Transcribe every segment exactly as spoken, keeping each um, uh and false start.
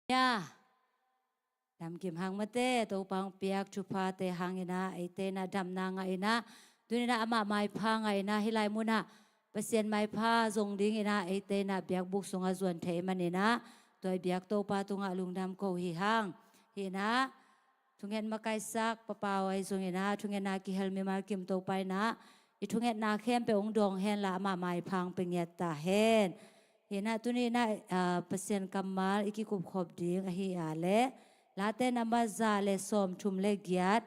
Ya. Damkim hang mate, Topa hong piak thuphate hang inah, eite inah damna ngah inah, tuni inah amah maipha ngah inah, hih lai munah Pasian maipha zong ding inah, eite inah biakbuk sungah zuan thei man inah, tua i biak Topa tungah lungdam ko hi hang. Hi inah, thunget makaisak Papa aw ahi zong inah, thungetna kihel mimal kim Topa inah, i thungetna khempeuh hong dawng hen la amah maipha hong pia ngiat ta hen. Hi inah tuni inah, ah, Pasian kammal i kikupkhop ding ahi a leh, Late number za le sawmthum le giat,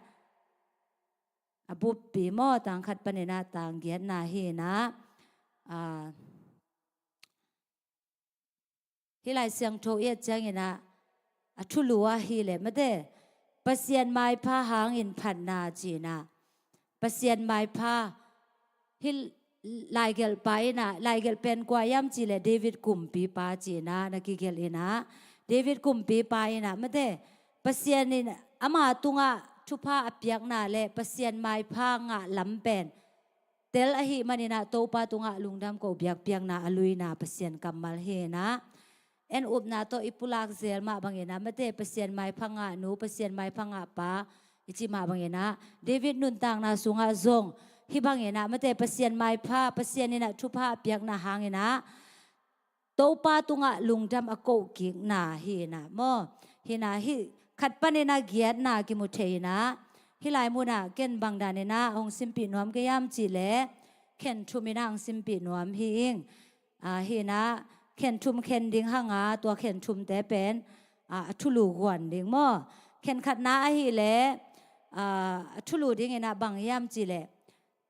a buppi maw, tang khat pan inah tang giatna hi inah, ah, hih Lai Siangtho i et ciang inah, a thulu ah hi leh mate, Pasian maipha hangin phatna ci inah, Pasian maipha, hih laigelhpa inah, laigelh pen kua hiam cih leh David kumpipa ci inah, na kigelh inah, David kumpipa inah mate, Pasian in ama tungah thupha a piakna le Pasian maipha ngah lam pen tel ahih man inah Topa tungah lungdam ko biakpiakna a luina Pasian kammal hi inah, en upna tawh i pulak zel mah bang inah mate, Pasian maipha ngah nu, Pasian maipha ngah pa i cih mah bang inah, David nuntakna sungah zong hih bang inah mate, Pasian maipha, Pasian inah thupha a piakna hang inah Topa tungah lungdam a ko kikna hi inah maw. Hi inah hih khat pan inah giatna kimu thei inah, hih lai munah ken bang dan inah hong simpih nuam ka hiam cih leh, khen thum inah hong simpih nuam hi ing. Ah, hi inah khen thum khen ding hang a, tua khen thumte pen, ah, a thulu guan ding maw. Khen khatna ahih leh, ah, a thulu ding inah bang hiam cih leh,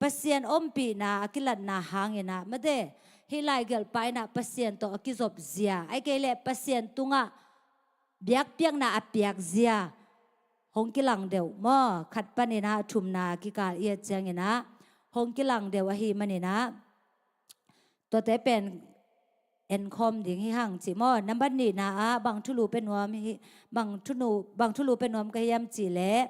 Pasian ompihna a kilatna hang inah mate, hih laigelhpa inah Pasian tawh a kizop zia, ahih kei leh Pasian tungah biakpiakna a piak zia hong kilang deuh maw. Khat pan inah thumna kikal i et ciang inah hong kilang deuh ahih man inah, tuate pen enkhawm ding hi hang cih maw. Number nihna ah bang thulu pia nuam hi, bang thulu, bang thulu pia nuam ka hiam cih leh,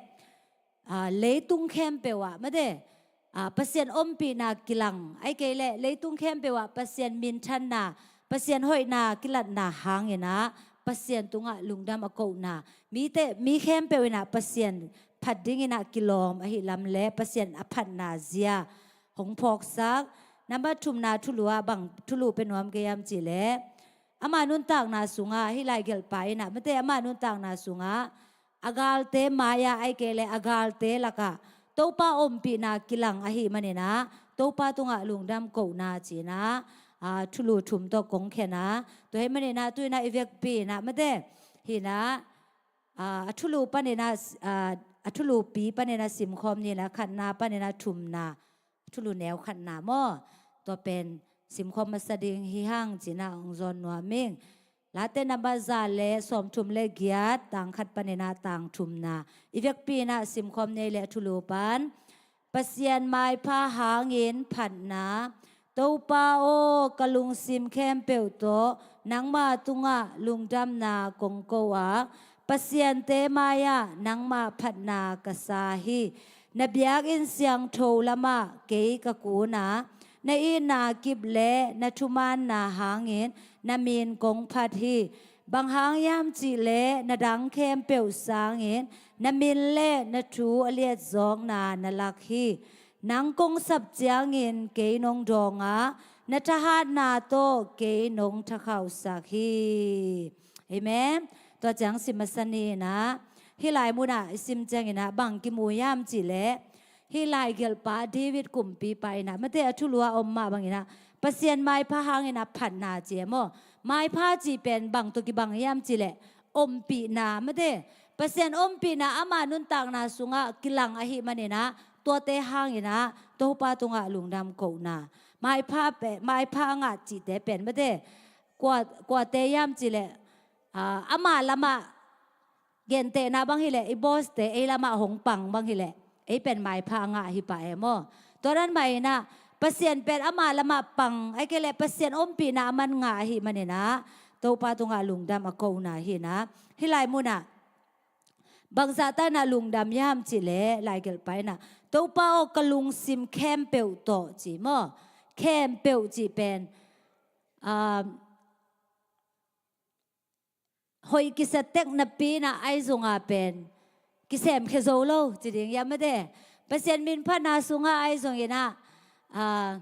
ah, leitung khempeuh ah mate, ah, Pasian ompihna kilang, ahih kei leh leitung khempeuh ah Pasian minthanna, Pasian hoihna kilatna hang inah Pasian tungah lungdam a kohna, mite, mi khempeuh inah Pasian phat ding inah kilawm ahih lam le Pasian a phatna zia hong phawksak. Number thumna thulu ah bang thulu pia nuam ka hiam cih leh, ama nuntakna sungah, hih laigelhpa inah mate, ama nuntakna sungah a galte mai-ah, ahih kei leh a galte lakah Topa ompihna kilang ahih man inah Topa tungah lungdam kohna ci inah, ah, thulu thum tawh kong khen a, tua ahih man inah tu inah i vekpi inah mate, hi inah, ah, a thulu pan inah, ah, a thulupi pan inah simkhawm ni le, khatna pan inah thumna, thulu neu khatna maw, tua pen simkhawm masa ding hi hang ci inah hong zawn nuam ing. Late number za le sawmthum le giat, tang khat pan inah tang thumna i vekpi inah simkhawm ni le, a thulu pan, Pasian maipha hangin phatna. Topa aw, ka lungsim khempeuh tawh nangma tungah lungdamna kong ko a, pasiante mai-ah nangmah phatna ka sa hi. Na biakinn siangtho lamah kei ka kun a, na itna kip le na thumaanna hangin na min kong phat hi. Bang hang hiam cih leh na dang khempeuh sangin na min le na thu a liatzawkna na lak hi. Nang kong sap ciangin kei nong dawng a, na thahatna tawh kei nong thakhauhsak hi. Amen. Tua ciang sim masa ni inah, hih lai munah i sim ciang inah bang kimu hiam cih leh, hih laigelhpa David kumpipa inah mate, a thulu ah om mah bang inah Pasian maipha hangin a phatna ci e maw. Maipha cih pen bang tawh kibang hiam cih leh, ompihna mate, Pasian ompihna ama nuntakna sungah kilang ahih man inah tuate hang inah Topa tungah lungdam kohna. Maipha pe, maipha a ngah cihte pen mate, kua, kuate hiam cih leh, ah, ama lamah gentehna bang hi leh, i boss-te ei lamah hong pang bang hi leh, ei pen maipha a ngah hi pah e maw. Tua dan mah inah Pasian pen ama lamah pang, ahih kei leh Pasian ompihna a man ngah ahih man inah Topa tungah lungdam a kohna hi inah, hih lai munah bangzah ta inah lungdam hiam cih leh, laigelhpa inah, Topa aw, ka lungsim khempeuh tawh ci maw. Khempeuh cih pen, ah, hoih kisa tek napi inah ahi zongah pen kisem khia zo lo ci ding hiam, mate. Pasian min phatna sungah ahi zongin ah, ah,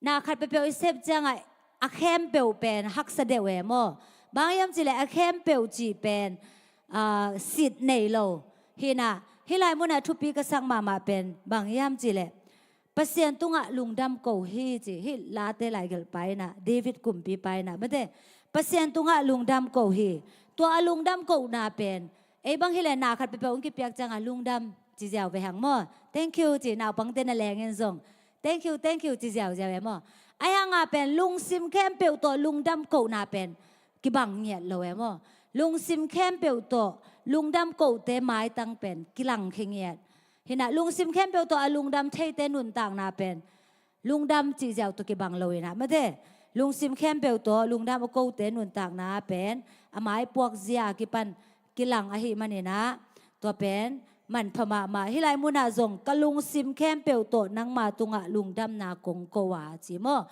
na khat peuhpeuh i sep ciangah a khempeuh pen haksa deuh e maw. Bang hiam cih leh a khempeuh cih pen, ah, sit nei lo. Hi inah hih lai munah thupi ka sak mahmah pen bang hiam cih leh Pasian tungah lungdam ko hi ci, hih Late lai gelhpa inah, David kumpipa inah, mate, Pasian tungah lungdam ko hi. Tua a lungdam kohna pen ei bang hi leh na khat peuhpeuh hong kipiak ciangah lungdam ci ziau ve hang maw. Thank you ci, naupangte na lengin zong thank you, thank you ci ziauziau e maw. Ahi hangah pen lungsim khempeuh tawh lungdam kohna pen kibang ngiat lo e maw. Lungsim khempeuh tawh lungdam kohte maitang pen kilang khia ngiat. Hi inah lungsim khempeuh tawh a lungdam theite nuntakna pen lungdam cih ziau tawh kibang lo inah, mate, lungsim khempeuh tawh lungdam a kote nuntakna pen a maipuak zia kipan kilang ahih maninah tua pen manpha mahmah. Hih lai munah zong ka lungsim khempeuh tawh nangma tungah lungdamna kong ko a ci maw.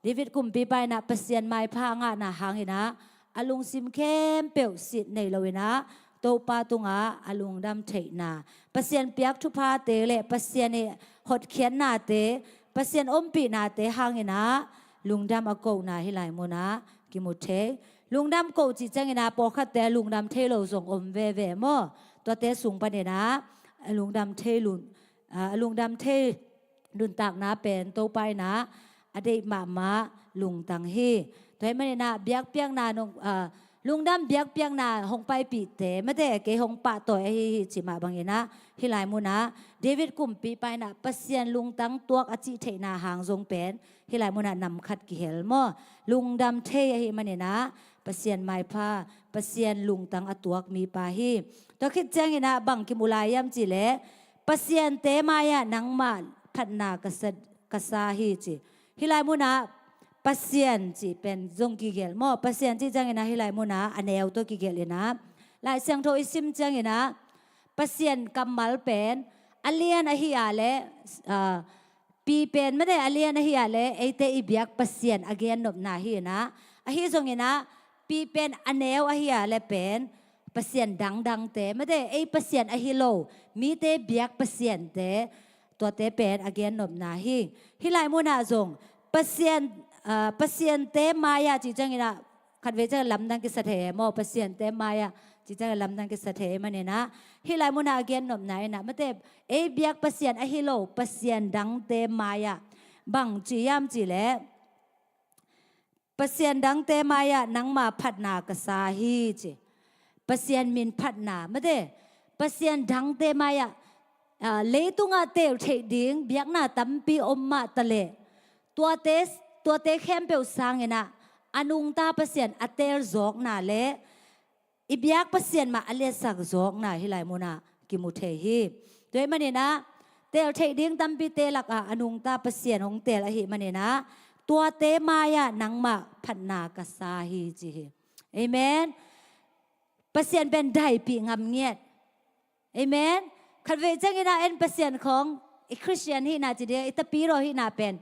David kumpipa inah Pasian maipha a ngahna hanginah a lungsim khempeuh sit nei lo inah Topa tungah a lungdam theihna, Pasian piak thuphate le Pasian i hotkhiatnate, Pasian ompihnate hanginah lungdam a kohna hih lai munah kimu thei. Lungdam koh cih cianginah pawlkhatte lungdam thei lo zong om veve maw. Tuate sung paninah a lungdam thei lun, a lungdam thei nuntakna pen Topa inah a deih mahmah lungtang hi. Tua hih maninah biakpiakna nong, ah, lungdam biakpiakna hong paipihte, mate, kei hong pahtawi ahi hi cih mah banginah hih lai munah David kumpipa inah Pasian lungtang tuak a cih theihna hang zong pen hih lai munah nam khat kihel maw. Lungdam thei ahih maninah Pasian maipha, Pasian lungtang a tuak mipa hi. Tua khit cianginah bang kimu lai hiam cih leh Pasiante mai-ah nangmah phatna ka sa, ka sa hi ci. Hih lai munah Pasian cih pen zong kigelh maw. Pasian cih cianginah hih lai munah a neu tawh kigelh inah Lai Siangtho i sim cianginah Pasian kammal pen a lian ahi a le, ah, pi pen, mate, a lian ahi a le eite i biak Pasian a gennopna hi inah, ahi zonginah pi pen a neu ahi a le pen Pasian dangdangte, mate, ei Pasian ahi lo mite biak pasiante, tuate pen a gennopna hi. Hih lai munah zong Pasian, ah, Pasiante mai-ah cih cianginah khatvei ciang lamdang kisa thei e maw, Pasiante mai-ah cih ciang lamdang kisa thei e maninah hih lai munah a gennopna inah, mate, ei biak Pasian ahi lo Pasian dangte mai-ah bang ci hiam cih leh Pasian dangte mai-ah nangma phatna ka sa hi ci. Pasian min phatna, mate, Pasian dangte mai-ah, ah, leitungah tel theih ding biakna tampi om mah taleh tuate, tuate khempeuh sanginah a nungta Pasian a tel zawkna le i biak Pasian mah a liatsak zawkna hih lai munah kimu thei hi. Tua hih maninah tel theih ding tampite lakah a nungta Pasian hong tel ahih maninah tuate mai-ah nangmah phatna ka sa hi ci hi. Amen. Pasian pen daipih ngam ngiat. Amen. Khatvei cianginah en Pasian khawng i Khristian hihna ci ding, i tapidaw hihna pen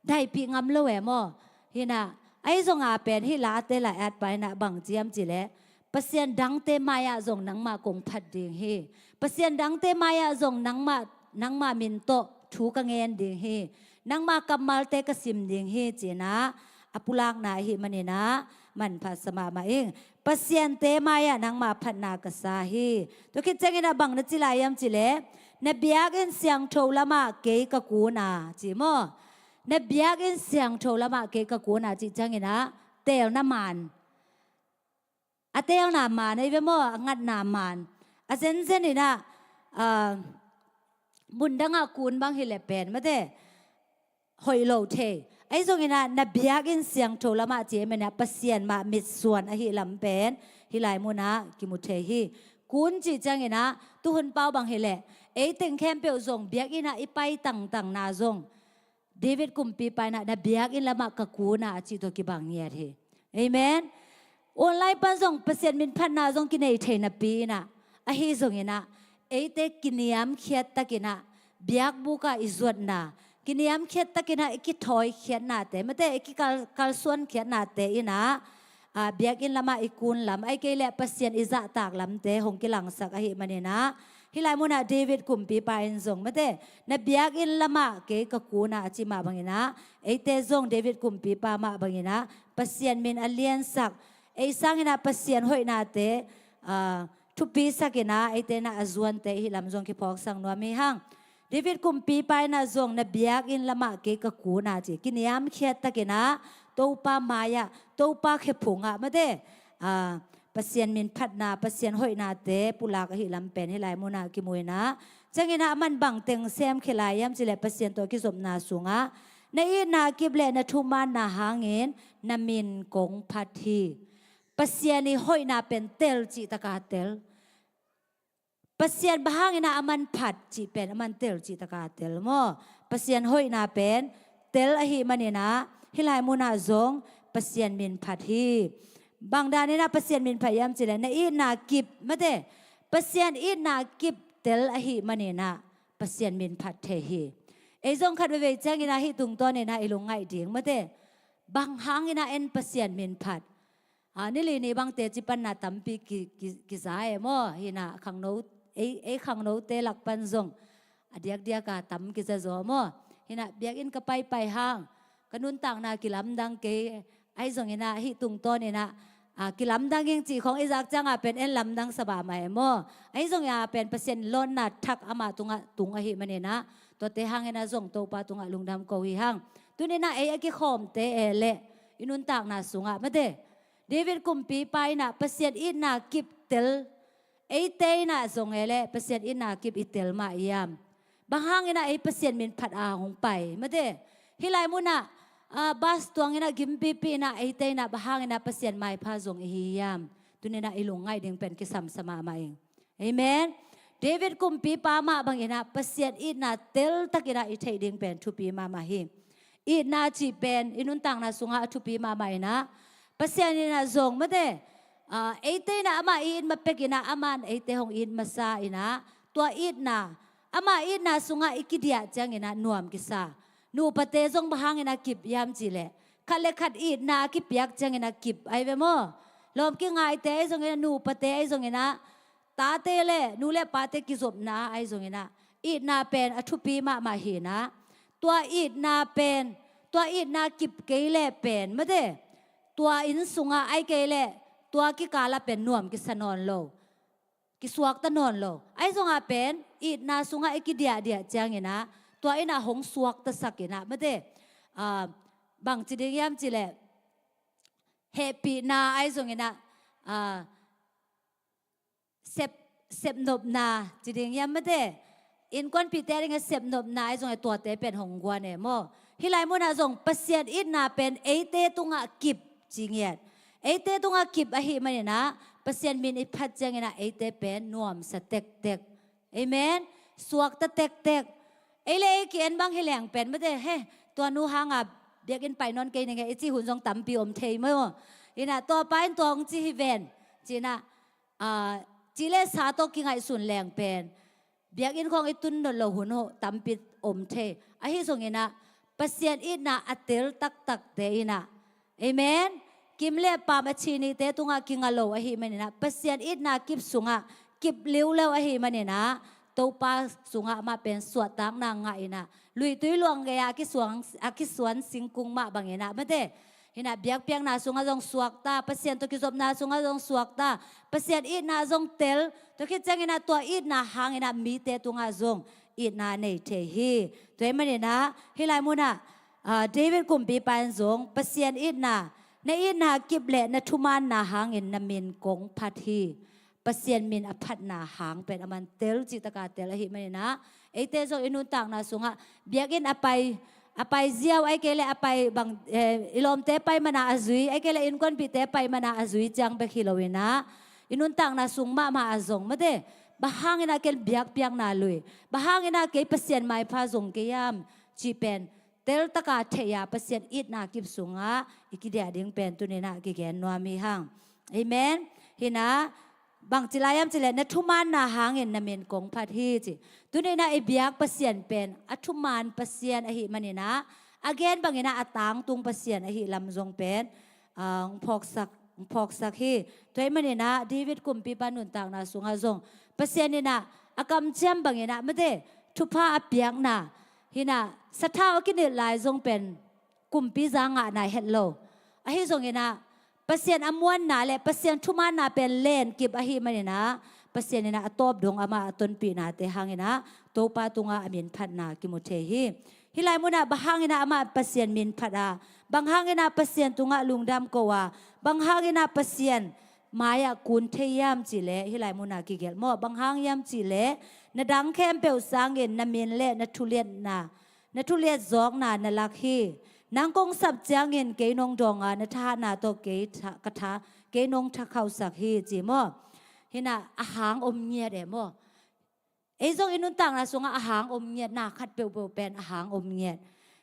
daipih ngam lo e maw. Hi inah ahi zongah pen hih Late lai-atpa inah bang ci hiam cih leh Pasian dangte mai-ah zong nangmah kong phat ding hi. Pasian dangte mai-ah zong nangmah, nangmah min tawh thu ka ngen ding hi. Nangmah kammalte ka sim ding hi ci inah a pulakna ahih maninah manpha sa mahmah ing. Pasiante mai-ah nangmah phatna ka sa hi. Tua khit cianginah bang na ci lai hiam cih leh na biakinn siangtho lamah kei ka kun a ci maw. Na biakinn siangtho lamah kei ka kun a cih cianginah telna maan, a telna maan ahi ve maw, a ngatna maan. A zenzen inah, ah, mundangah kun bang hi leh pen, mate, hoih lo thei. Ahi zonginah na biakinn siangtho lamah ci ahih maninah Pasian mah mitsuan ahih lam pen hih lai munah kimu thei hi. Kun cih cianginah tuhun pau bang hi leh ei teng khempeuh zong biakinnah i pai tangtangna zong David kumpipa inah na biakinn lamah ka kun a a cih tawh kibang ngiat hi. Amen. Online pan zong Pasian min phatna zong kinei thei napi inah, ahi zonginah eite kiniamkhiat takinah biakbukah i zuatna, kiniamkhiat takinah i kithawi khiatnate, mate, i kikal, kalsuan khiatnate inah ah, biakinn lamah i kun lam, ahih kei leh Pasian i zahtak lamte hong kilangsak ahih manin ah, hih lai munah David kumpipa in zong mate, na biakinn lamah kei ka kun ah a cih mah bangin ah, eite zong David kumpipa mah bangin ah Pasian min a liansak, ei sangin ah Pasian hoihnate, ah, thupisak in ah eite in ah a zuante i hih lam zong kiphawksak nuam hi hang. David kumpipa in ah zong na biakinn lamah kei ka kun ah ci, kiniamkhiat takin ah Topa mai-ah, Topa khephung ah mate, ah, Pasian min phatna, Pasian hoihnate pulak ahih lam pen hih lai munah kimu in ah, ciangin ah aman bang teng semkhia lai hiam cih leh Pasian tawh kizopna sungah, na itna kip leh na thumaanna hangin na min kong phat hi. Pasian i hoihna pen tel cih taka tel. Pasian bang hangin ah aman phat cih pen aman tel cih taka tel maw? Pasian hoihna pen tel ahih manin ah hih lai munah zong Pasian min phat hi. Bang danin ah Pasian min phat hiam cih leh na itna kip mate, Pasian itna kip tel ahih manin ah Pasian min phat thei hi. Ei zong khat veivei ciangin ah hih tungtawnin ah i lungngaih ding mate, bang hangin ah en Pasian min phat? Ah, ni li ni bang teci panna tampi ki, ki, kiza e maw? Hi in ah khangno, ei, ei khangnote lak pan zong a diakdiak a tam kiza zaw maw? Hi in ah biakinn ka paipai hang ka nuntakna kilamdang kei, ahi zongin ah hih tungtawnin ah, ah, kilamdang ing cih khawng i zak ciangah pen en lamdang sa mahmah e maw? Ahi zongin ah pen Pasian lawnna thak amah tungah tung ahih manin ah, tuate hangin ah zong Topa tungah lungdam ko hi hang. Tuni in ah ei a kikhawmte e leh i nuntakna sungah mate, David kumpipa in ah Pasian itna kip tel, eite in ah zong e leh Pasian itna kip i tel mah hiam? Bang hangin ah ei Pasian min phat a hong pai mate? Hih lai munah, ah, bas tuangin ah gimpipi in ah eite in ah bang hangin ah Pasian maipha zong i hi hiam? Tuni in ah i lungngaih ding pen kisam sa mahmah ing. Amen. David kumpipa mah bangin ah Pasian itna teltakin ah i theih ding pen thupi mahmah hi. Itna cih pen i nuntakna sungah a thupi mahmah in ah, Pasian in ah zong mate, ah, eite in ah amah i it ma pek in ah, amah in eite hong it masa in ah, tua itna, amah itna sungah i kidiah ciangin ah nuam kisa. Nupate zong bang hangin ah kip hiam cih leh, khat le khat itna a kipiak ciangin ah kip ahi ve maw? Lawm kingaite ahi zongin ah, nupate ahi zongin ah, tate le nu le pate kizopna ahi zongin ah, itna pen a thupi mahmah hi in ah, tua itna pen, tua itna kip kei leh pen mate, tua inn sungah ahih kei leh tua kikal ah pen nuam kisa nawn lo, kisuakta nawn lo. Ahi zongah pen itna sungah i kidiahdiah ciangin ah, tua in ah hong suaktasak in ah mate, ah, bangci ding hiam cih leh, hehpihna ahi zongin ah, ah, sep, sepnopna ci ding hiam mate, innkuanpihte a dingin sepnopna ahi zongin ah tuate pen hong guan e maw? Hih lai munah zong Pasian itna pen eite tungah kip ci ngiat. Eite tungah kip ahih manin ah Pasian min i phat ciangin ah eite pen nuamsa tektek. Amen. Suakta tektek. Ei le ei ki-en bang hi leng pen mate, he, tua nu hanga biakinn pai nawn kei ning e i cih hun zong tampi om thei maw? Hi in ah tua pa in tua hong ci hi ven ci in ah, ah, ci le sa tawh kingaihsun leng pen biakinn khawng i tun nawn lo hun hawh tampi om thei. Ahi zongin ah Pasian itna a tel taktakte in ah, amen, kim le paam a chinite tungah kinga lo ahih manin ah, Pasian itna kip sungah kip liuliau ahih manin ah, Topa sungah amah pen suahtakna ngah in ah, luitui luang gei-ah a kisuan, a kisuan singkung mah bangin ah mate, hi in ah biakpiakna sungah zong suakta, Pasian tawh kizopna sungah zong suakta, Pasian itna zong tel, tua khit ciangin ah tua itna hangin ah mite tungah zong itna nei thei hi. Tua ahih manin ah hih lai munah, ah, David kumpipa in zong Pasian itna, na itna kip le na thumaanna hangin na min kong phat hi. Pasian min a phatna hang pen aman tel cih taka tel ahih manin ah, eite zong i nuntakna sungah biakinn a pai, a pai ziau ahih kei leh a pai bang, eh, i lawmte pai man a a zui, ahih kei leh innkuanpihte pai man a a zui ciang bek hi lo in ah, i nuntakna sung mahmah ah zong mate, bang hangin ah ken biakpiakna lui, bang hangin ah kei Pasian maipha zong kei hiam cih pen tel taka theih a, Pasian itna kip sungah i kidiah ding pen tuni in ah kigen nuam hi hang. Amen. Hi in ah, bangci lai hiam cih leh na thumaanna hangin na min kong phat hi ci. Tuni in ah i biak Pasian pen a thumaan Pasian ahih manin ah, a gen bangin ah a tangtung Pasian ahih lam zong pen, ah, hong phawksak phawksak hi. Tua ahih maninah David kumpipa nuntakna sungah zong Pasian inah a kamciam banginah mate thupha a piakna hinah sathau a kinilh lai zong pen kumpi za ngahna het lo. Ahi zonginah Pasian a muanna le Pasian thumaanna pen lenkip ahih maninah Pasian inah a tawp dong amah a tonpihnate hanginah Topa tungah a minphatna kimu thei hi. Hih lai munah bang hanginah amah Pasian minphat a, bang hanginah Pasian tungah lungdam ko a, bang hanginah Pasian mai-ah kun thei hiam cihleh hih lai munah kigelh maw? Bang hang hiam cihleh na dang khempeuh sangin na min le na thuliatna, na thuliat zawkna na lak hi. Nang kong sap ciangin kei nong dawng a, na thahatna tawh kei tha, ka tha, kei nong thakhauhsak hi ci maw? Hinah a hang om ngiat e maw? Ei zong i nuntakna sungah a hang om ngiat, na khat peuhpeuh pen a hang om ngiat.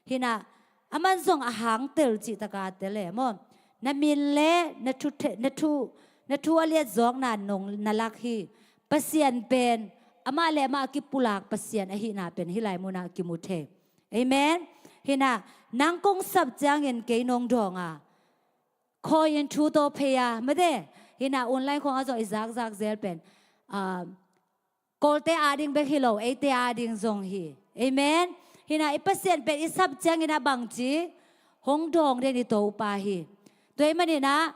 Hinah aman zong a hang tel cihtaka tel e maw? Na min le na thu, na thu, na thu a liat zawkna nong na lak hi. Pasian pen amah le amah a kipulak Pasian ahihna pen hih lai munah kimu thei. Amen. Hinah nang kong sap ciangin kei nong dawng a, khawi-in thu tawh phei a mate, hinah online khawngah zong i zakzak zel pen, ah, Kawlte ading bek hi lo, eite ading zong hi. Amen. Hinah i Pasian pen i sap cianginah bangci hong dawng den i Topa hi. Tua ahih maninah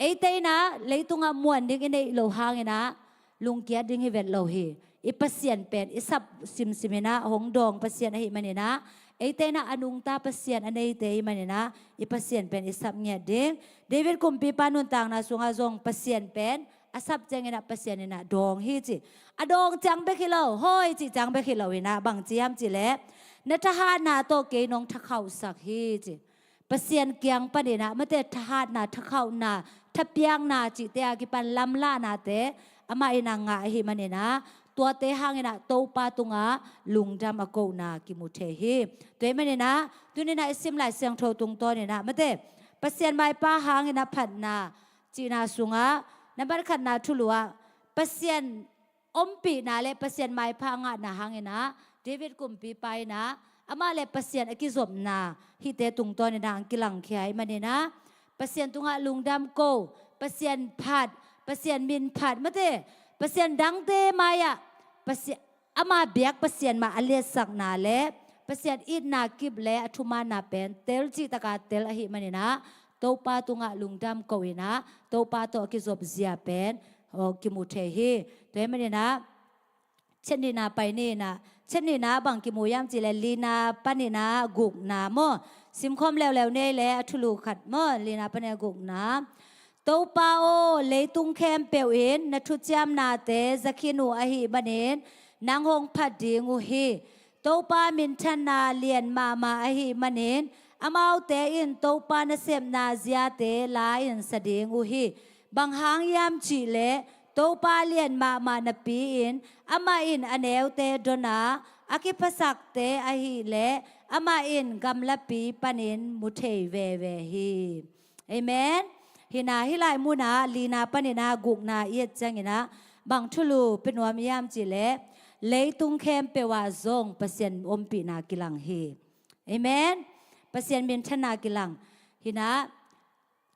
eite inah leitungah muan ding i neih loh hanginah lungkiat ding hi vet lo hi. I Pasian pen i sap simsiminah hong dawng Pasian ahih maninah eite inah a nungta Pasian a neite ahih maninah i Pasian pen i sap ngiat ding. David kumpipa nuntakna sungah zong Pasian pen a sap cianginah Pasian inah dawng hi ci. A dawng ciang bek hi lo, hawi cih ciang bek hi lo inah bangci hiam cihleh na thahatna tawh kei nong thakhauhsak hi ci. Pasian kiang paninah mate thahatna, thakhauhna, thapiakna cihte a kipan lamlahnate amah inah ngah ahih maninah tuate hanginah Topa tungah lungdam a kohna kimu thei hi. Tua ahih maninah tuninah i sim Lai Siangtho tungtawninah mate Pasian maipa hanginah phatna cihna sungah nambat khatna thulu ah Pasian ompihna le Pasian maipha a ngahna hanginah David kumpipa inah amah le Pasian a kizopna hihte tungtawninah ang kilangkhia ahih maninah Pasian tungah lungdam ko, Pasian phat, Pasian minphat mate, Pasian dangte mai-ah Pasian, ama biak Pasian mah a liatsakna le Pasian itna kip le a thumaanna pen tel cihtaka tel ahih maninah Topa tungah lungdam ko inah Topa tawh a kizop zia pen aw kimu thei hi. Tua ahih maninah chet nihna pai ninah, chet nihna bang kimu hiam cihleh lina paninah gukna maw? Simkhawm leuleu nei le a thulu khat maw? Lina paninah gukna. Topa aw, leitung khempeuh in na thuciamnate za khin uh ahih manin nang hong phat ding uh hi. Topa minthanna lian mahmah ahih manin amaute in Topa nasepna ziate la-in sa ding uh hi. Bang hang hiam cihleh Topa lian mahmah napi-in amah in a neute don a, a kiphasakte ahileh amah in gamlapi panin mu thei veve hi. Amen. Hinah hih lai munah lina paninah gukna i et cianginah bang thulu pia nuam hiam cihleh leitung khempeuh ah zong Pasian ompihna kilang hi. Amen. Pasian minthanna kilang. Hinah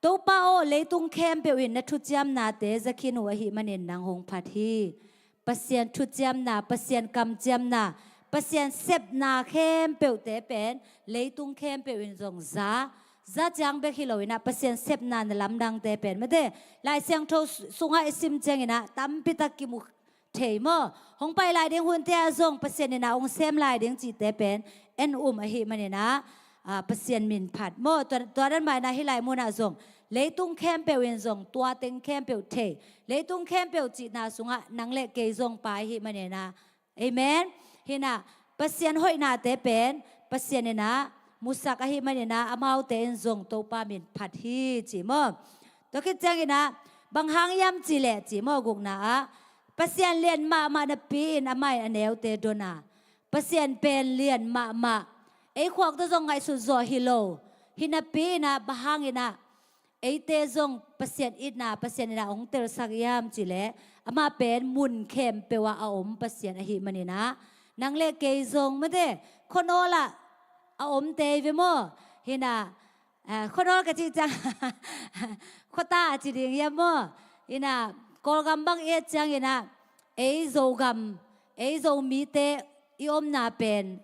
Topa aw, leitung khempeuh in na thuciamnate za khin uh ahih manin nang hong phat hi. Pasian thuciamna, Pasian kamciamna, Pasian sepna khempeuhte pen leitung khempeuh in zong za, za ciang bek hi loinah Pasian sepna na lamdangte pen mate Lai Siangtho sungah i sim cianginah tampitak kimu thei maw? Hong pai lai ding hunte ah zong Pasian inah hong sem lai ding cihte pen en um ahih maninah, ah, Pasian minphat maw? Tua, tua dan mah inah hih lai munah zong leitung khempeuh in zong tua teng khempeuh thei, leitung khempeuh cihna sungah nang le kei zong pai ahih maninah. Amen. Hinah Pasian hoihnate pen Pasian inah musak ahih maninah amaute in zong Topa minphat hi ci maw? Tua khit cianginah bang hang hiam cihleh ci maw? Gukna ah Pasian lian mahmah napi-in amah in a neute don a, Pasian pen lian mahmah. Ei khuak tawh zong ngaihsut zawh hi lo. Hi napi-inah bang hanginah eite zong Pasian itna, Pasian inah hong telsak hiam cihleh amah pen mun khempeuh ah a om Pasian ahih maninah nang le kei zong mate khuanawl ah a omte hi ve maw? Hinah Ah, khuanawl ka cih ciang khuata a ci ding hiam maw? Inah Kawlgam bang i et cianginah ei Zogam, ei Zomite i omna pen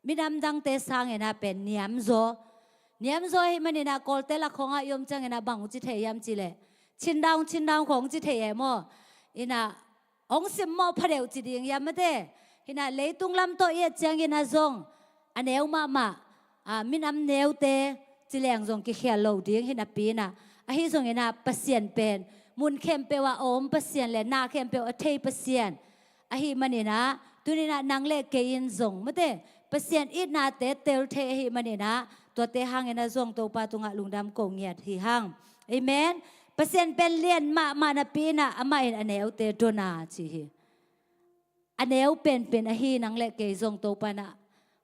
minam dangte sanginah pen niamzaw. Niamzaw ahih maninah Kawlte lak khawngah i om cianginah bang uh ci thei hiam cihleh, chindaung chindaung khawng ci thei e maw? Inah hong simmawh phadeuh ci ding hiam mate? Hinah leitung lam tawh i et cianginah zong a neu mahmah, ah, minam neute ci leng zong kikhial lo ding hi napi inah, ahi zonginah Pasian pen mun khempeuh ah a om Pasian le na khempeuh a thei Pasian ahih maninah tuninah nang le kei in zong mate Pasian itnate tel thei ahih maninah tuate hanginah zong Topa tungah lungdam ko ngiat hi hang. Amen. Pasian pen lian mahmah napi inah amah in a neute dona ci hi. A neu penpen ahi nang le kei zong Topa inah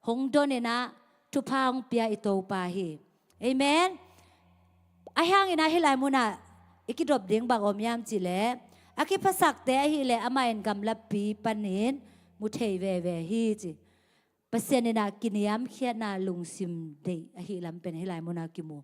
hong doninah thupha hong pia i Topa hi. Amen. Ahi hanginah hih lai munah i kidop ding bang om hiam cihleh, a kiphasakte ahileh amah in gamlapi panin mu thei veve hi ci. Pasian inah kiniamkhiatna lungsim deih ahih lam pen hih lai munah kimu.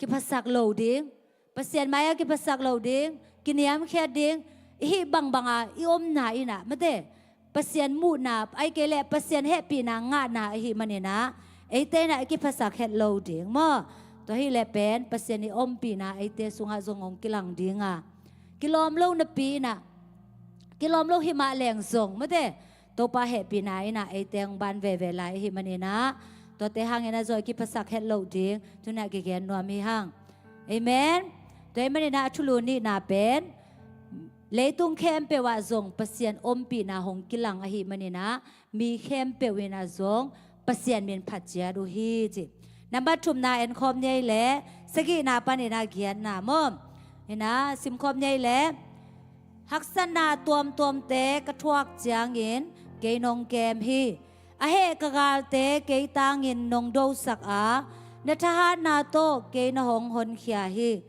Kiphasak lo ding, Pasian mai-ah kiphasak lo ding, kiniamkhiat ding, i hih bangbanga i omna inah mate Pasian muhna, ahih kei leh Pasian hehpihna ngahna ahih maninah eite inah i kiphasak het lo ding maw? Tua hileh pen Pasian i ompihna eite sungah zong hong kilang dinga, kilawm lo napi inah, kilawm lo himah leng zong mate Topa hehpihna inah eite hong ban veve lai ahih maninah tuate hanginah zong i kiphasak het lo ding tunah kigen nuam hi hang. Amen. Tua ahih maninah a thulu nihna pen leitung khempeuh ah zong Pasian ompihna hong kilang ahih maninah mi khempeuh inah zong Pasian min phat ciat uh hi ci. Nambat thumna enkhawm ni ei leh sagihna paninah giatna maw? Hinah simkhawm ni ei leh, haksatna tuamtuamte ka thuak ciangin kei nong kem hi. A heh ka galte kei tangin nong dosak a, na thahatna tawh kei na hong honkhia hi.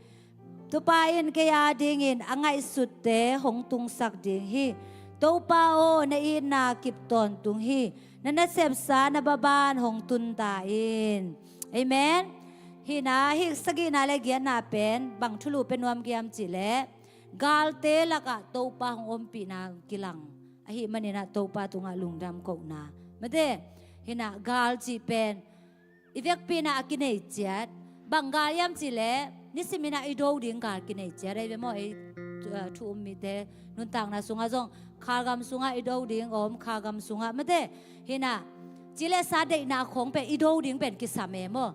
Topa in kei adingin a ngaihsutte hong tungsak ding hi. Topa aw, na itna kip tawntung hi. Na nasepsa na baban hong tunta in. Amen. Hinah hih sagihna le giatna pen bang thulu pia nuam ka hiam cihleh, galte lakah Topa hong ompihna kilang ahih maninah Topa tungah lungdam kohna mate. Hinah gal cih pen i vekpi inah a kinei ciat. Bang gal hiam cihleh nisiminah i do ding gal kinei ciat ahi ve maw? Ei, uh, thu um mite nuntakna sungah zong khalgam sungah i do ding om, khalgam sungah mate. Hinah cilesa deihna khawng pen i do ding pen kisam e maw?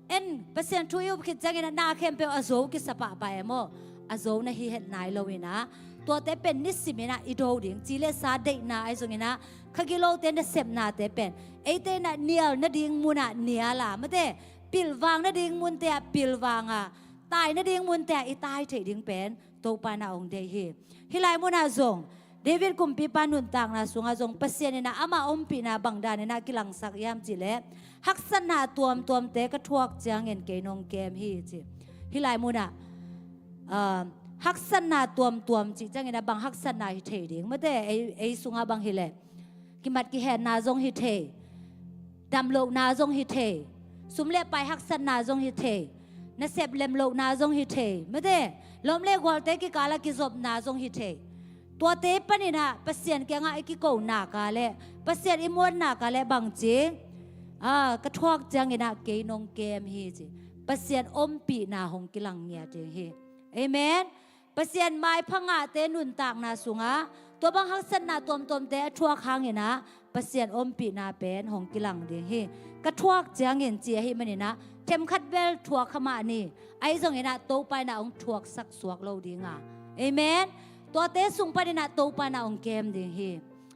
En Pasian thu i up khit cianginah na khempeuh a zo kisa pahpah e maw? A zo na hi het nai lo inah tuate pen nisiminah i do ding, cilesa deihna ahi zonginah kha gilote nasepnate pen eite inah nial nading munah niala mate, pilvang nading munte ah pilvanga, tai nading munte ah i tai theih ding pen Topa inah hong deih hi. Hih lai munah zong David kumpipa nuntakna sungah zong Pasian inah amah ompihna bang daninah kilangsak hiam cihleh, haksatna tuamtuamte ka thuak ciangin kei nong kem hi ci. Hih lai munah, ah, haksatna tuamtuam cih cianginah bang haksatna hi thei ding mate? Ei, ei sungah bang hileh kimat kihenna zong hi thei, damlohna zong hi thei, sum le pai haksatna zong hi thei, nasep lemlohna zong hi thei mate, lawm le gualte kikalah kizopna zong hi thei. Tuate paninah Pasian kiangah i kiko nak a leh, Pasian i muan nak a leh bangci, ah, ka thuak cianginah kei nong kem hi ci. Pasian ompihna hong kilang ngiat ding hi. Amen. Pasian maipha ngahte nuntakna sungah tua bang haksatna tuamtuamte a thuak hanginah Pasian ompihna pen hong kilang ding hi. Ka thuak ciangin ci ahih maninah themkhat bel thuak kha mah ni, ahi zonginah Topa inah hong thuaksak suak lo dinga. Amen. Tuate sung paninah Topa inah hong kem ding hi.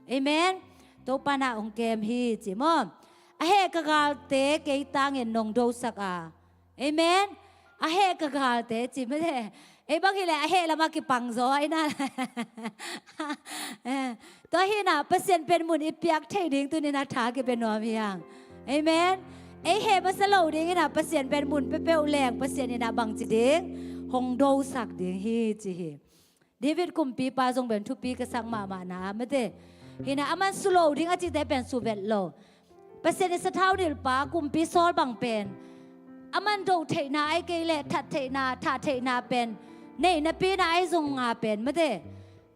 Amen. Topa inah hong kem hi ci maw? A heh ka galte kei tangin nong dosak a. Amen. A heh ka galte ci mate. Ei bang hileh a heh lamah kipang zaw a inah. Tua hinah Pasian pen mun i piak thei ding tuninah tha kipia nuam hi hang. Amen. Ei heh masa lo dinginah Pasian pen mun peuhpeuh leng Pasian inah bangci ding, hong dosak ding hi ci hi. David kumpipa zong pen thupi ka sak mahmahna mate. Hinah aman su lo ding a cite pen su vet lo. Pasian i sathau nilhpa kumpi Saul bang pen a man do theihna ai kei leh that theihna, thah theihna pen nei napi-in ah ahi zongin ah pen mate,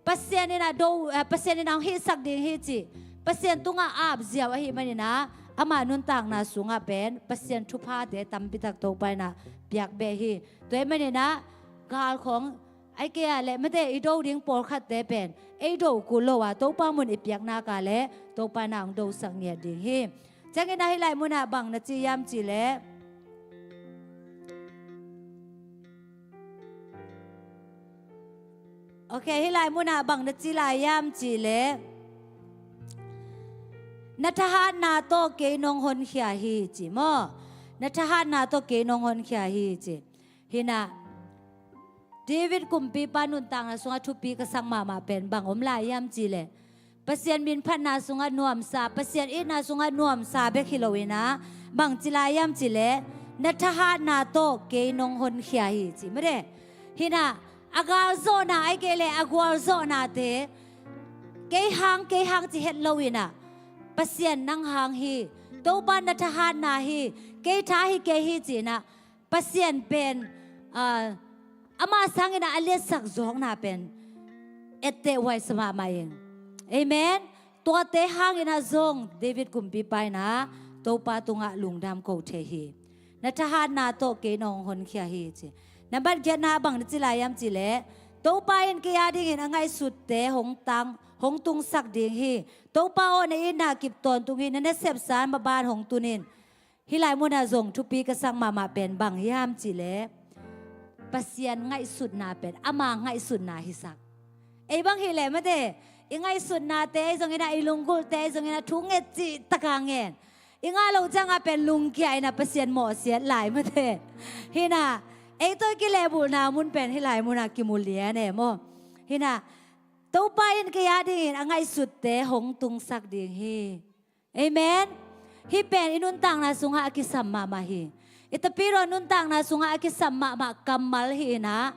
Pasian in ah do, eh, Pasian in ah hong hihsak ding hi ci, Pasian tungah ap ziau ahih manin ah ama nuntakna sungah pen Pasian thuphate tampi tak Topa in ah piak beh hi. Tua ahih manin ah gal khawng ai kei ah leh mate, i do ding pawlkhatte pen ei do kul lo a, Topa mun i piak nak leh Topa in ah hong dosak ngiat ding hi. Ciangin ah hih lai munah bang na ci hiam cih leh, ok, hih lai munah bang na ci lai hiam cih leh, na thahatna tawh kei nong honkhia hi ci maw? Na thahatna tawh kei nong honkhia hi ci. Hi-in ah David kumpipa nuntakna sungah thupi ka sak mahmah pen bang om lai hiam cih leh, Pasian minphatna sungah nuamsa, Pasian itna sungah nuamsa bek hi lo-in ah bang ci lai hiam cih leh, na thahatna tawh kei nong honkhia hi ci mate. Hi-in ah a galzawhna ai kei leh a gualzawhnate kei hang, kei hang ci het lo-in ah Pasian nang hang hi, Topa na thahatna hi, kei tha hi kei hi ci-in ah Pasian pen, ah, ama sangin ah a liatsak zawkna pen etteh huaisa mahmah ing. Amen. Tuate hangin ah zong David kumpipa in ah Topa tungah lungdam ko thei hi. Na thahatna tawh kei nong honkhia hi ci. Nambat giatna bang na ci lai hiam cih leh, Topa in kei adingin a ngaihsutte hong tang, hong tungsak ding hi. Topa aw, na itna kip tawntung hi, na nasepsa maban hong tun in. Hih lai munah zong thupi ka sak mahmah pen bang hiam cih leh, Pasian ngaihsutna pen ama ngaihsutna hisak. Ei bang hi leh mate, i ngaihsutnate ei zongin ah, i lunggulhte ei zongin ah thu nget cihtak a ngen. I ngah loh ciangah pen lungkia in ah Pasian mawhsiat lai mate. Hi-in ah ei tawh i kilehbulhna mun pen hih lai munah kimu lian e maw? Hi-in ah Topa in kei adingin a ngaihsutte hong tungsak ding hi. Amen. Hih pen i nuntakna sungah a kisam mahmah hi. I Tapidaw nuntakna sungah a kisam mahmah kammal hi-in ah,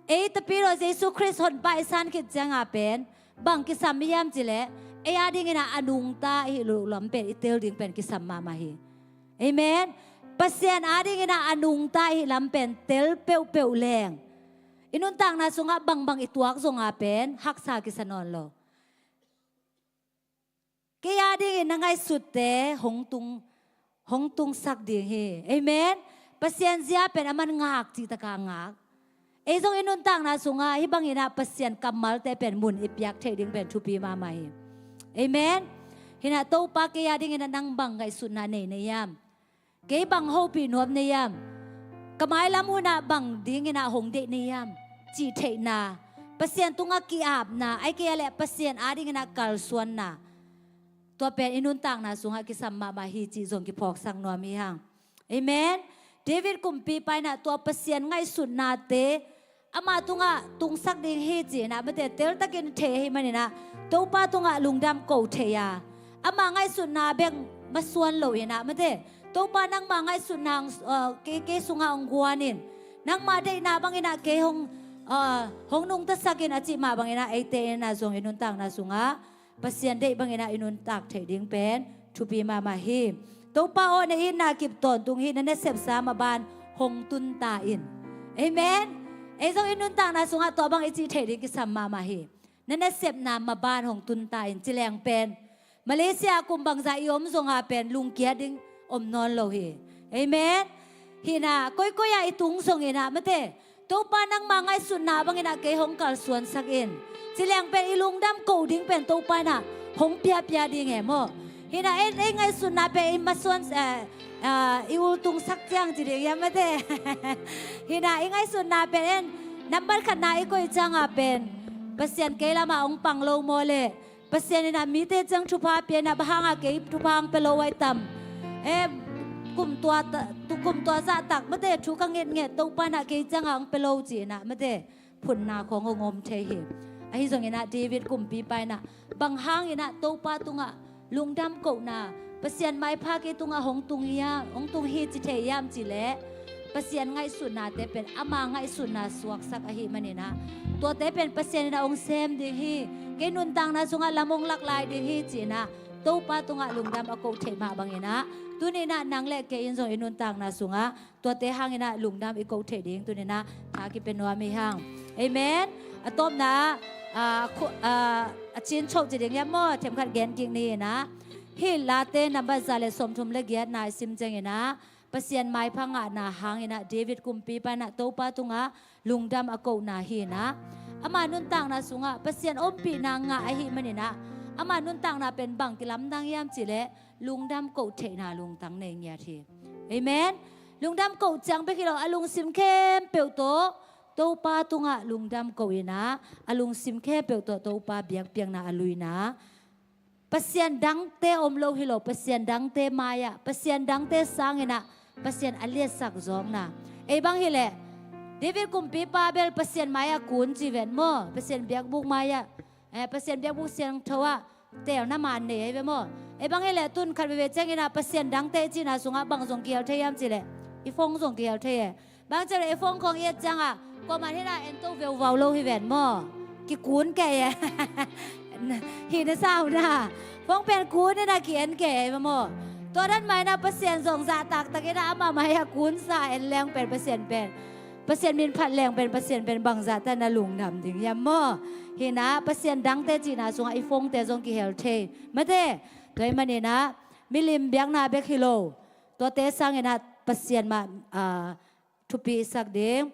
ei Tapidaw Jesu Khrist honpa i san khit ciangah pen bang kisam hiam cih leh, ei adingin ah a nungta ahih loh lam pen i tel ding pen kisam mahmah hi. Amen. Pasian adingin ah a nungta ahih lam pen tel peuhpeuh leng, i nuntakna sungah bangbang i tuak zongah pen haksa kisa nawn lo. Kei adingin na ngaihsutte hong tung, hong tungsak ding hi. Amen. Pasian zia pen a man ngak cihtak a ngak. Ei zong i nuntakna sungah hih bangin ah Pasian kammalte pen mun i piak theih ding pen thupi mahmah hi. Amen. Hi-in ah Topa, kei adingin ah nang bang ngaihsutna nei na hiam? Kei bang hopih nuam na hiam? Ka mailam hunah bang dingin ah hong deih na hiam? Cih theihna, Pasian tungah ki-apna, ai kei ah leh Pasian adingin ah kalsuanna, tua pen i nuntakna sungah kisam mahmah hi cih zong kiphawksak nuam hi hang. Amen. David kumpipa in ah tua Pasian ngaihsutnate ama tungah tungsak ding hi ci-in ah mate, teltakin thei ahih manin ah Topa tungah lungdam ko thei a, ama ngaihsutna bek masuan lo-in ah mate, Topa, nangma ngaihsutna, uh, kei, kei sungah hong guan in, nangma deihna bangin ah kei hong, uh, hong nungtasak in a cih mah bangin ah eite in ah zong i nuntakna sungah Pasian deih bangin ah i nuntak theih ding pen thupi mahmah hi. Topa aw, na itna kip tawntung hi, na nasepsa maban hong tun ta in. Amen. Ei zong i nuntakna sungah tua bang i cih theih ding kisam mahmah hi. Na nasepna maban hong tun ta in ci leng pen, Malaysia kum bangzah i om zongah pen lungkia ding om nawn lo hi. Amen. Hi-in ah koikoi ah i tung zongin ah mate, Topa, nangma ngaihsutna bangin ah kei hong kalsuansak in, ci leng pen i lungdam ko ding pen Topa in ah hong piapia ding e maw? Hi-in ah en, ei ngaihsutna pen i masuan, eh, ah, i ultungsak ciang ci ding hiam mate? Hi-in ah i ngaihsutna pen en, nambat khatna i koih ciangah pen Pasian kei lamah hong pang lo maw leh, Pasian in ah mite ciang thupha pia in ah, bang hangah kei thupha hong pia lo ai tam? Eh, kum tua ta, tu kum tua zahtak mate, thu ka ngetnget, Topa in ah kei ciangah hong pia lo ci-in ah mate, phunna khawng hong om thei hi. Ahi zongin ah David kumpipa in ah bang hangin ah Topa tungah lungdam kohna, Pasian maipha kei tungah hong tung hiam, hong tung hi ci thei hiam cih leh, Pasian ngaihsutnate pen ama ngaihsutna suaksak ahih manin ah, tuate pen Pasian in ah hong sem ding hi, kei nuntakna sungah lam hong lak lai ding hi ci-in ah Topa tungah lungdam a koh theih mah bangin ah, tuni-in ah nang le kei in zong i nuntakna sungah tuate hangin ah lungdam i koh theih ding tuni-in ah tha kipia nuam hi hang. Amen. A tawpna ah, a khu- ah, a cinchoh ci ding hiam maw? Themkhat gen kik ni-in ah, hih Late nambat za le sawmthum le giatna i sim ciangin ah, Pasian maipha ngahna hangin ah David kumpipa in ah Topa tungah lungdam a kohna hi-in ah, ama nuntakna sungah Pasian ompihna ngah ahih manin ah, ama nuntakna pen bang kilamdang hiam cih leh lungdam koh theihna lungtang nei ngiat hi. Amen. Lungdam koh ciang bek hi lo, a lungsim khempeuh tawh Topa tungah lungdam koh in ah, a lungsim khempeuh tawh Topa biakpiakna a luina, pasian dangte om lo hi lo, pasian dangte mai-ah, pasian dangte sangin ah Pasian a liatsak zawkna. Ei bang hi leh, David kumpipa bel Pasian mai-ah kun ci ven maw, Pasian biakbuk mai-ah, eh, Pasian biakbuk siangtho ah teelna man nei ahi ve maw. Ei bang hi leh, tun khat veve ciangin ah Pasian dangte i cihna sungah bang zong kihel thei hiam cih leh, i phone zong kihel thei e. Bang ci leh i phone khawng i et ciangah, kuaman hi-in ah ento veuvau lo hi ven maw. Kikun kei e. Hih na sau na. Phone pen kun in ah ki-en kei e maw. Tua dan mah in ah Pasian zong zahtaktak in ah ama mai-ah kunsa en leng pen Pasian pen, Pasian min phat leng pen Pasian pen bangzah ta na lungdam ding hiam maw. Hih na Pasian dangte cihna sungah i phone-te zong kihel thei. Mate, tua ahih manin ah milim biakna bek hi lo, tuate sangin ah Pasian mah, ah, thupi i sak ding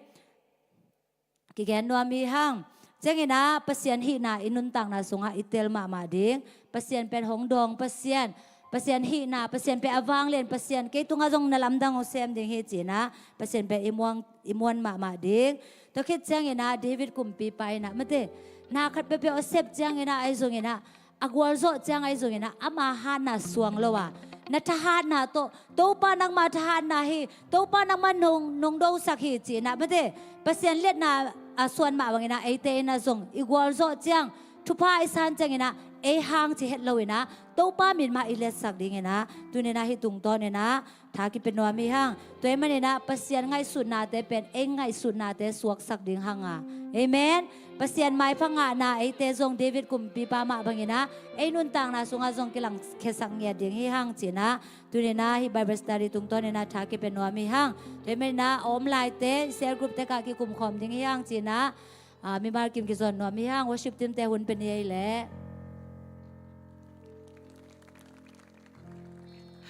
kigen nuam hi hang. Ciangin ah Pasian hihna i nuntakna sungah i tel mahmah ding. Pasian pen hong dawng Pasian, Pasian hihna, Pasian pen a vanglian Pasian, kei tungah zong na lamdang hong sem ding hi ci-in ah Pasian pen i muang, i muan mahmah ding. Tua khit ciangin ah David kumpipa in ah, mate, na khat peuhpeuh a sep ciangin ah ahi zongin ah, a gualzawh ciang ahi zongin ah ama hatna suang lo a, na thahatna tawh, Topa nangma thahatna hi, Topa nangma nong, nong dosak hi ci-in ah, mate, Pasian liatna a suan mah bangin ah eite in ah zong i gualzawh ciang, thupha i san ciangin ah ei hang ci het lo-in ah Topa min mah i liatsak dingin ah tuni-in ah hih tungtawnin ah tha kipia nuam hi hang. Tua ahih manin ah Pasian ngaihsutnate pen ei ngaihsutnate suaksak ding hang a. Amen. Pasian maipha ngahna eite zong David kumpipa mah bangin ah ei nuntakna sungah zong kilangkhiasak ngiat ding hi hang ci-in ah tuni-in ah hih Bible study tungtawnin ah tha kipia nuam hi hang. Tua ahih manin ah a om laite cell group tekah kikumkhawm ding hi hang ci-in ah, ah, mimal kim kizawn nuam hi hang. Worship team-te hun pia ni ei leh.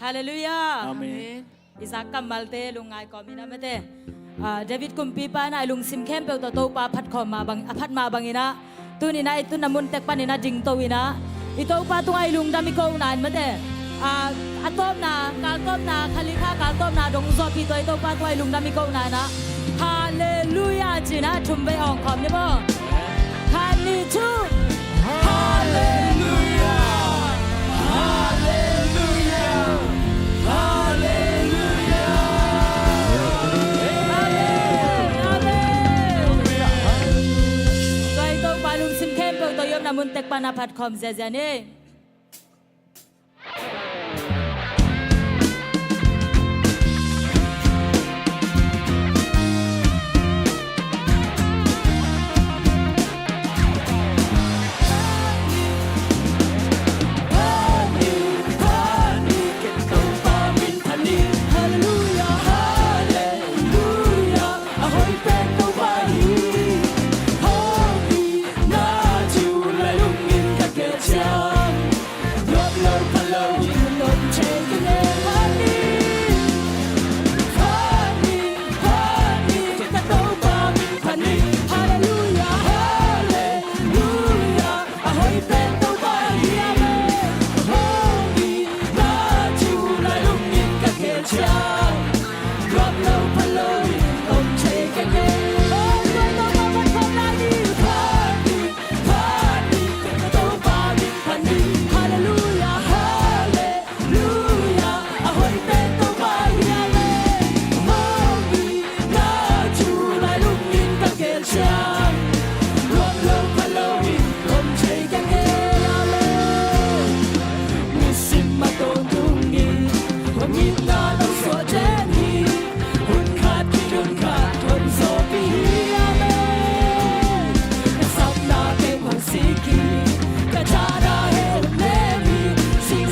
Halleluiah. Amen. Amen. I zak kammalte lungngai kawmin ah, mate, ah, David kumpipa in ah i lungsim khempeuh tawh Topa phat khawm mah bang, a phat mah bangin ah, tuni-in ah i tun a mun tek panin ah dingto-in ah i Topa tungah i lungdam i kohna in, mate, ah, a tawpna, kal tawpna, khali kha kal tawpna dong zawhpih tawh i Topa tungah i lungdam i kohna in ah, Halleluiah ci-in ah thum vei awng khawm ni maw. Khat, nih, thum. Halleluiah. Halleluiah. Halleluiah. Amen. Amen. Tua i Topa lungsim khempeuh tawh i omna mun tek pan ah phat khawm ziazia ni. Halleluiah, halleluiah, a hoih pen Topa hi, amen. Holy, na thu lai lungin ka khel ciang, nuam lo pha lo in om thei ka ngei. Oh, nuam lo pha lo in om thei ka ngei. Pha ni, pha ni, ka Topa min pha ni. Halleluiah, halleluiah. Luia, a hoih pen Topa hi, amen. Holy, na thu lai lungin ka khel ciang, nuam lo pha lo in om thei ka ngei, amen. Nisim a tawntung ni, hong itna lo suah den hi, hun khat khit hun khat hong zawhpih hi, amen. Ka sapna teng hong sik hi, ka thahna hong nem hi, sing